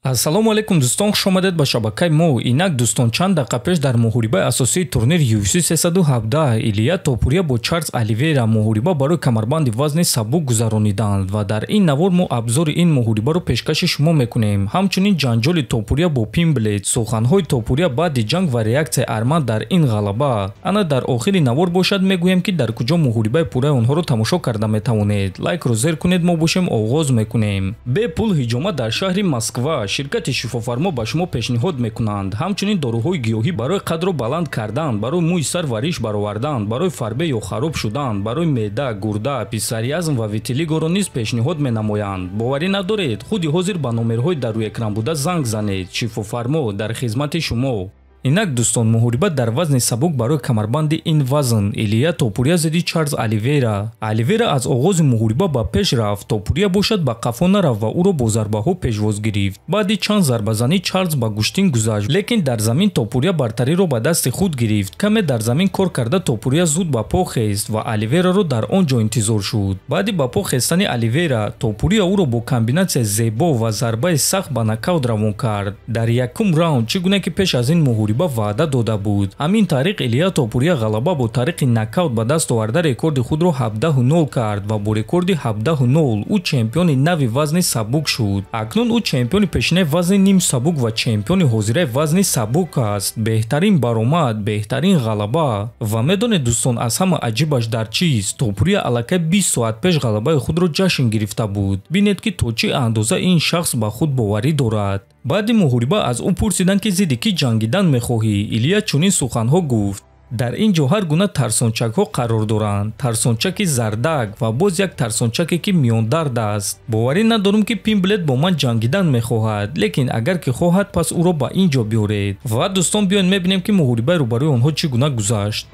Ассалому алайкум дӯстон, хуш омадед ба шабакаи мо. Инак дӯстон, чанд дақиқа пеш дар муҳорибаи асосии турнири UFC 317 Илия Топурия бо Чарлз Оливейра муҳориба барои камарбанди вазни сабук гузарониданд ва дар ин навор мо абзори ин муҳорибаро пешкаши шумо мекунем. Ҳамчунин ҷанҷоли Топурия бо Пимблет, суханҳои Топурия баъди ҷанг ва реаксияи Арман дар ин ғалаба. Ана дар охири навор бошад мегӯем, ки дар куҷо муҳорибаи пурраи онҳоро тамошо карда метавонед. Лайкро зер кунед, мо бошем оғоз мекунем. Бепул ҳиҷома дар шаҳри Москва. Ширкати шифофармо ба шумо пешниҳод мекунанд. Ҳамчунин доруҳои гиёҳӣ барои қадро баланд кардан, барои мӯи сар ва риш баровардан, барои фарбе ё хароб шудан, барои меъда, гурда, псориазм ва витилигоро низ пешниҳод менамоянд. Боварӣ надоред? Худи ҳозир ба номерҳои дар рӯи экран буда занг занед. Шифофармо дар хизмати шумо. Инак дӯстон, муҳориба дар вазни сабук барои камарбанди ин вазн Илия Топурия зидди Чарлз Оливейра. Оливейра аз оғози муҳориба ба пеш рафт, Топурия бошад ба қафо нарафт ва ӯро бо зарбаҳо пешвоз гирифт. Баъди чанд зарбазанӣ Чарлз ба гӯштин гузашт, лекин дар замин Топурия бартариро ба дасти худ гирифт. Каме дар замин кор карда Топурия зуд ба по хест ва Оливейраро дар он ҷо интизор шуд. Баъди ба по хестани Оливейра, Топурия ӯро бо комбинатсияи зебо ва зарбаи сахт ба нокаут равон кард. Дар якум раунд, чӣ гуна ки пеш аз ин муҳориба ваъда дода буд. Ҳамин тариқ Илия Топурия ғалаба бо тариқи нокаут ба даст оварда рекорди худро 17-0 кард ва бо рекорди 17-0 ӯ чемпиони нави вазни сабук шуд. Акнун ӯ чемпиони пешинаи вазни ним сабук ва чемпиони ҳозираи вазни сабук аст. Беҳтарин баромад, беҳтарин ғалаба. Ва медонед дӯстон, аз ҳама аҷибаш дар чист? Топурия аллакай 20 соат пеш ғалабаи худро ҷашн гирифта буд. Бинед, ки то чӣ андоза ин шахс ба худ боварӣ дорад. Баъди муҳориба аз ӯ пурсиданд, ки зидди кӣ ҷангидан мехоҳӣ? Илия чунин суханҳо гуфт: дар ин ҷо ҳар гуна тарсончакҳо қарор доранд. Тарсончаки зардак ва боз як тарсончаке, ки миёндард аст. Боварӣ надорам, ки Пимблет бо ман ҷангидан мехоҳад, лекин агар ки хоҳад, пас ӯро ба ин ҷо биёред. Ва дӯстон, биёед мебинем, ки муҳорибаи рӯбарӯи онҳо чӣ гуна гузашт.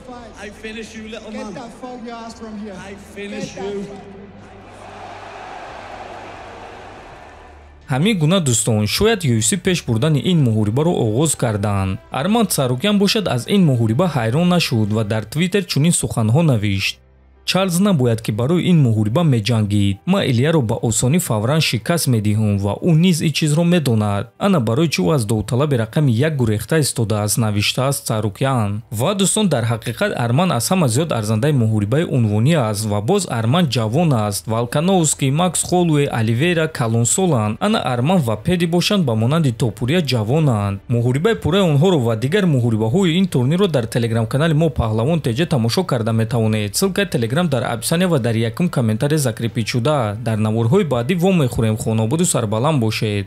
Ҳамин гуна дӯстон, шояд UFC пеш бурдани ин муҳорибаро оғоз карданд. Арман Царукян бошад аз ин муҳориба ҳайрон нашуд ва дар Твиттер чунин суханҳо навишт: Чарлз набояд ки барои ин муҳориба меҷангид. Ман Илияро ба осонӣ фавран шикаст медиҳам ва ӯ низ ин чизро медонад. Ана барои чӣ ӯ аз довталаби рақами як гурехта истодааст, навиштааст Царукян. Ва дӯстон, дар ҳақиқат Арман аз ҳама зиёд арзандаи муҳорибаи унвонӣ аст ва боз Арман ҷавон аст. Волкановский, Макс Холлоуэй, Оливейра калонсоланд. Ана Арман ва Педи бошанд ба монанди Топурия ҷавонанд. Муҳорибаи пурраи онҳоро ва дигар муҳорибаҳои ин турнирро дар телеграм-канали мо Паҳлавон ТЖ тамошо карда метавонед. Ссылкаи телеграм дар описания ва дар якум комментария закрепить шуда. Дар наворҳои баъдӣ вомехӯрем. Хонободу сарбаланд бошед.